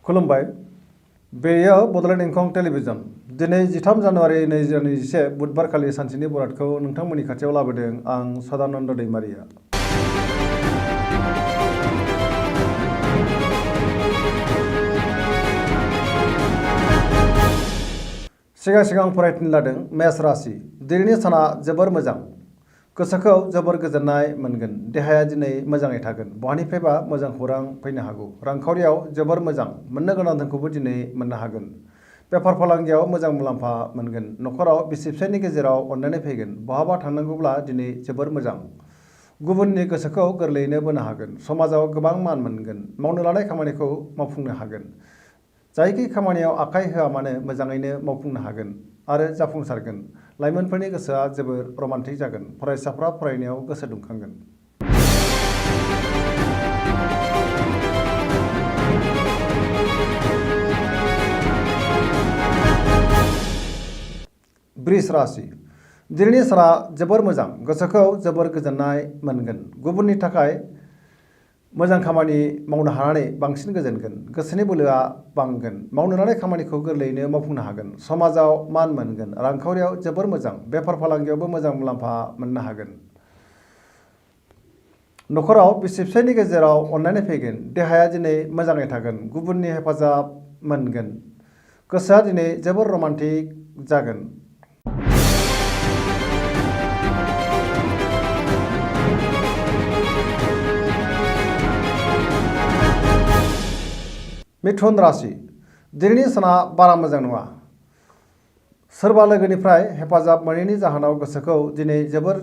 खुलुमबाय बेयो बड'लेण्ड इंखं टेलिभिजन दिनै 13 जानुवारि 2021 बुधबारखालि सानसेनि बरादखौ नोंथांमोननि खाथियाव लाबोदों आं सदानन्द दैमारिया। सिगां फरायथिनो लादों मेष राशि दिनैनि साना जोबोर मोजां गोसोखौ जोबोर गोजोननाय मोनगोन देहाया दिनै मोजाङै थागोन बहानिफ्रायबा मोजां खौरां फैनो हागौ रांखावरियाव जोबोर मोजां मोननो गोनां धोनखौबो दिनै मोननो हागोन बेफार फालांगियाव मोजां मुलाम्फा मोनगोन नखराव बिसि फिसायनि गेजेराव अनलायनाय फैगोन बहाबा थांनांगौब्ला दिनै जोबोर मोजां गुबुननि गोसोखौ गोरलैयैनो बोनो हागोन समाजाव गोबां मान मोनगोन मावनो लानाय खामानिखौ मावफुंनो हागोन जायखि खामानियाव आखाइ होआ मानो मोजाङैनो मावफुंनो हागोन आरो जाफुंसारगोन लाइमोनफोरनि गोसोआ जोबोर रमान्टिक जागोन फरायसाफ्रा फरायनायाव गोसो दुंखांगोन। वृष राशि दिनैनि साना जोबोर मोजां गोसोखौ जोबोर गोजोननाय मोनगोन गुबुननि थाखाय मोजां खामानि मावनो हानानै बांसिन गोजोनगोन गोसोनि बोलोआ बांगोन मावनो लानाय खामानिखौ गोरलैयैनो मावफुंनो हागोन समाजाव मान मोनगोन रांखावरियाव जोबोर मोजां बेफार फालांगियावबो मोजां मुलाम्फा मोननो हागोन नखराव बिसि फिसायनि गेजेराव अनलायनाय फैगोन देहाया दिनै मोजाङै थागोन गुबुननि हेफाजाब मोनगोन गोसोआ दिनै जोबोर रमान्टिक जागोन। मिथुन राशि दिनैनि साना बारा मोजां नङा सोरबा लोगोनिफ्राय हेफाजाब मोनैनि जाहोनाव गोसोखौ दिनै जोबोर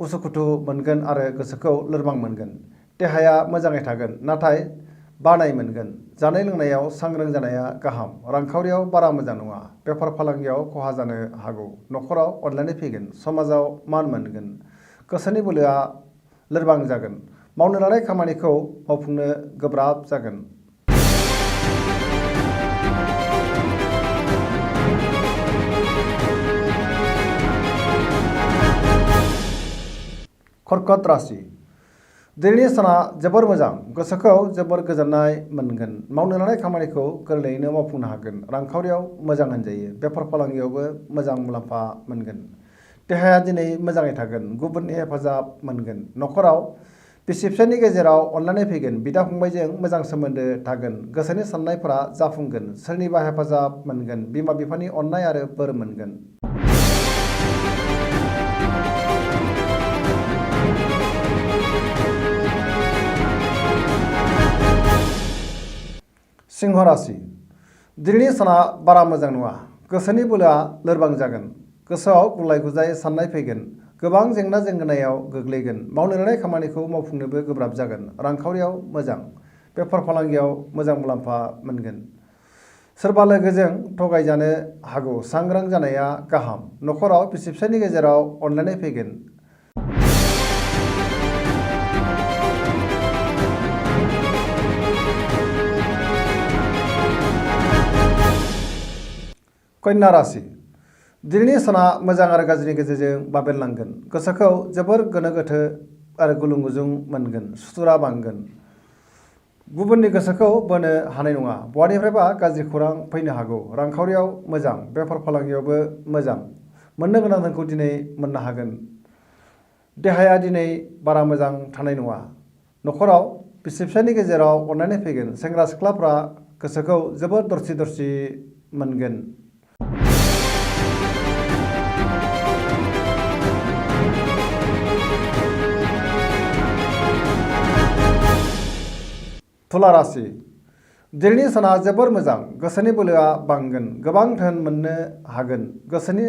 उसुखुथु मोनगोन आरो गोसोखौ लोरबां मोनगोन देहाया मोजाङै थागोन नाथाय बानाय मोनगोन जानाय लोंनायाव सांग्रां जानाया गाहाम रांखावरियाव बारा मोजां नङा बेफार फालांगियाव खहा जानो हागौ नखराव अनलायनाय फैगोन समाजाव मान मोनगोन गोसोनि बोलोआ लोरबां जागोन मावनो लानाय खामानिखौ मावफुंनो गोब्राब जागोन। कर्कट राशि दिनैनि साना जोबोर मोजां गोसोखौ जोबोर गोजोननाय मोनगोन मावनो लानाय खामानिखौ गोरलैयैनो मावफुंनो हागोन रांखावरियाव मोजां होनजायो बेफार फालांगियावबो मोजां मुलाम्फा मोनगोन देहाया दिनै मोजाङै थागोन गुबुननि हेफाजाब मोनगोन नखराव बिसि फिसायनि गेजेराव अनलायनाय फैगोन बिदा फंबायजों मोजां सोमोन्दो थागोन गोसोनि साननायफोरा जाफुंगोन सोरनिबा हेफाजाब मोनगोन बिमा बिफानि अननाय आरो बोर मोनगोन। सिंह राशि दिनैनि साना बारा मोजां नङा गोसोनि बोलोआ लोरबां जागोन गोसोआव गुलाय गुजाय साननाय फैगोन गोबां जेंना जेंगोनायाव गोग्लैगोन मावनो लानाय खामानिखौ मावफुंनोबो गोब्राब जागोन रांखावरियाव मोजां बेफार फालांगियाव मोजां मुलाम्फा मोनगोन सोरबा लोगोजों थगायजानो हागौ सांग्रां जानाया गाहाम नखराव बिसि फिसायनि गेजेराव अनलायनाय फैगोन। कन्या राशि दिनैनि साना मोजां आरो गाज्रिनि गेजेरजों बाबेनलांगोन गोसोखौ जोबोर गोनो गोथो आरो गुलुं गुजुं मोनगोन सुथुरा बांगोन गुबुननि गोसोखौ बोनो हानाय नङा बहानिफ्रायबा गाज्रि खौरां फैनो हागौ रांखावरियाव मोजां बेफार फालांगियावबो मोजां मोननो गोनां धोनखौ दिनै मोननो हागोन देहाया दिनै बारा मोजां थानाय नङा नखराव बिसि फिसायनि गेजेराव अनलायनाय फैगोन सेंग्रा सिख्लाफ्रा गोसोखौ जोबोर दरसि मोनगोन। तुला राशि दिनैनि साना जोबोर मोजां गोसोनि बोलोआ बांगोन गोबां धोन मोननो हागोन गोसोनि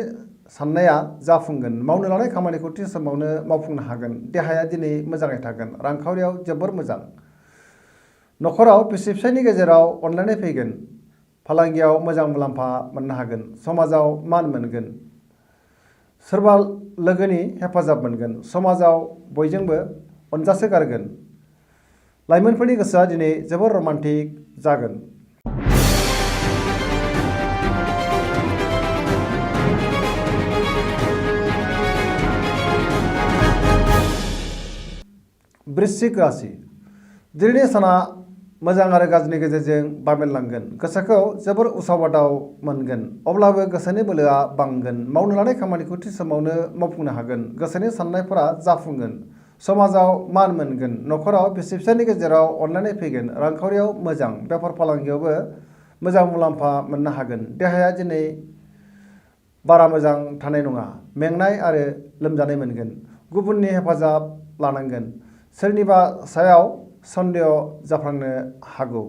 साननाया जाफुंगोन मावनो लानाय खामानिखौ थि समावनो मावफुंनो हागोन देहाया दिनै मोजाङै थागोन रांखावरियाव जोबोर मोजां नखराव बिसि फिसायनि गेजेराव अनलायनाय फैगोन फालांगियाव मोजां मुलाम्फा मोननो हागोन समाजाव मान मोनगोन सोरबा लोगोनि हेफाजाब मोनगोन समाजाव बयजोंबो अनजासो गारगोन लाइमोनफोरनि गोसोआ दिनै जोबोर रमान्टिक जागोन। वृश्चिक राशि दिनैनि साना मोजां आरो गाज्रिनि गेजेरजों बाबेनलांगोन। गोसोखौ जोबोर उसाव-बादाव मोनगोन। अब्लाबो गोसोनि बोलोआ बांगोन। मावनो लानाय खामानिखौ थि समावनो मावफुंनो हागोन। गोसोनि साननायफोरा जाफुंगोन। समाजाव मान मोनगोन। नखराव बिसि-फिसायनि गेजेराव अनलायनाय फैगोन। रांखावरियाव मोजां। बेफार-फालांगियावबो मोजां मुलाम्फा मोननो हागोन। देहाया दिनै बारा मोजां थानाय नङा। मेंनाय आरो लोमजानाय मोनगोन। गुबुननि हेफाजाब लानांगोन। सोरनिबा सायाव सन्देह जाफ्लांनो हागौ।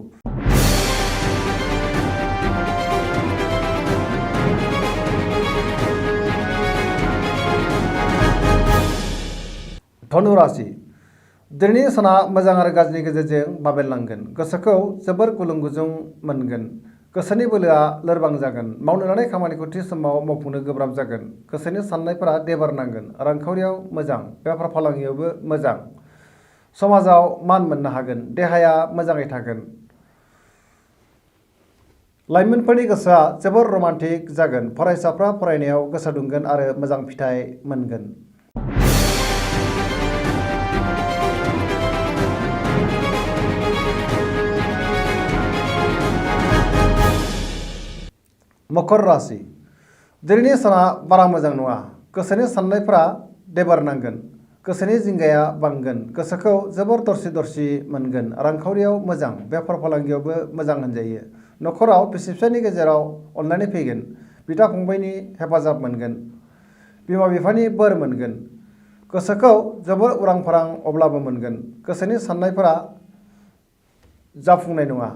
धनु राशि दिनैनि साना मोजां आरो गाज्रिनि गेजेरजों बाबेनलांगोन। गोसोखौ जोबोर गुलुं-गुजुं मोनगोन। गोसोनि बोलोआ लोरबां जागोन। मावनो लानाय खामानिखौ थि समाव मावफुंनो गोब्राब जागोन। गोसोनि साननायफोरा देबार नांगोन। रांखावरियाव मोजां। बेफार-फालांगियावबो मोजां। समाजाव मान मोननो हागोन। देहाया मोजाङै थागोन। लाइमोनफोरनि गोसोआ जोबोर रमान्टिक जागोन। फरायसाफ्रा फरायनायाव गोसो दुंगोन आरो मोजां फिथाइ मोनगोन। मकर राशि दिनैनि साना बारा मोजां नङा। गोसोनि साननायफोरा देबार नांगोन। गोसोनि जिंगाया बांगोन। गोसोखौ जोबोर दरसि-दरसि मोनगोन। रांखावरियाव मोजां। बेफार-फालांगियावबो मोजां होनजायो। नखराव बिसि-फिसायनि गेजेराव अनलायनाय फैगोन। बिदा-फंबायनि हेफाजाब मोनगोन। बिमा-बिफानि बोर मोनगोन। गोसोखौ जोबोर उरां-फारां अब्लाबो मोनगोन। गोसोनि साननायफोरा जाफुंनाय नङा।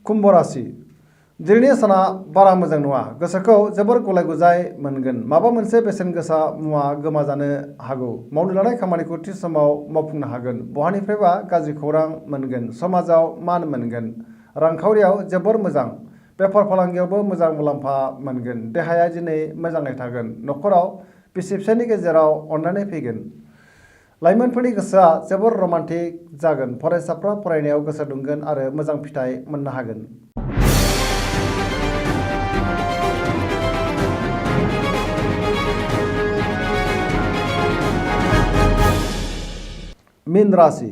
कुम्भ राशि दिनैनि साना बारा मोजां नङा। गोसोखौ जोबोर गुलाय-गुजाय मोनगोन। माबा मोनसे बेसेन गोसा मुवा गोमाजानो हागौ। मावनो लानाय खामानिखौ थि समाव मावफुंनो हागोन। बहानिफ्रायबा गाज्रि खौरां मोनगोन। समाजाव मान मोनगोन। रांखावरियाव जोबोर मोजां। बेफार-फालांगियावबो मोजां मुलाम्फा मोनगोन। देहाया दिनै मोजाङै थागोन। नखराव बिसि-फिसायनि गेजेराव अनलायनाय फैगोन। लाइमोनफोरनि गोसोआ जोबोर रमान्टिक जागोन। फरायसाफ्रा फरायनायाव गोसो दुंगोन आरो मोजां फिथाइ मोननो हागोन। मीन राशि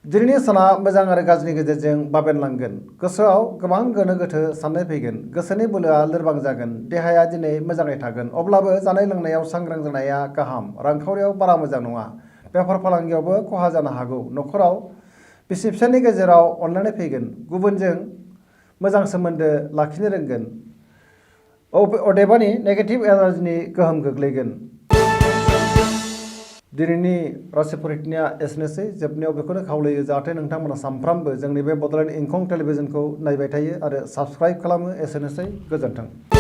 दिनैनि साना मोजां आरो गाज्रिनि गेजेरजों बाबेनलांगोन। गोसोआव गोबां गोनो-गोथो साननाय फैगोन। गोसोनि बोलोआ लोरबां जागोन। देहाया दिनै मोजाङै थागोन। अब्लाबो जानाय-लोंनायाव सांग्रां जानाया गाहाम। रांखावरियाव बारा मोजां नङा। बेफार-फालांगियावबो खहा जानो हागौ। नखराव बिसि-फिसायनि गेजेराव अनलायनाय फैगोन। गुबुनजों मोजां सोमोन्दो लाखिनो रोंगोन। अदेबानि नेगेटिभ एनार्जिनि गोहोम गोग्लैगोन। दिनैनि राशि फरिखानिया एसेनोसै। जोबनायाव बेखौनो खावलायो जाहाथे नोंथांमोना सानफ्रामबो जोंनि बे बड'लेण्ड इंखं टेलिभिजनखौ नायबाय थायो आरो साबस्क्राइब खालामो। एसेनोसै। गोजोन्थों।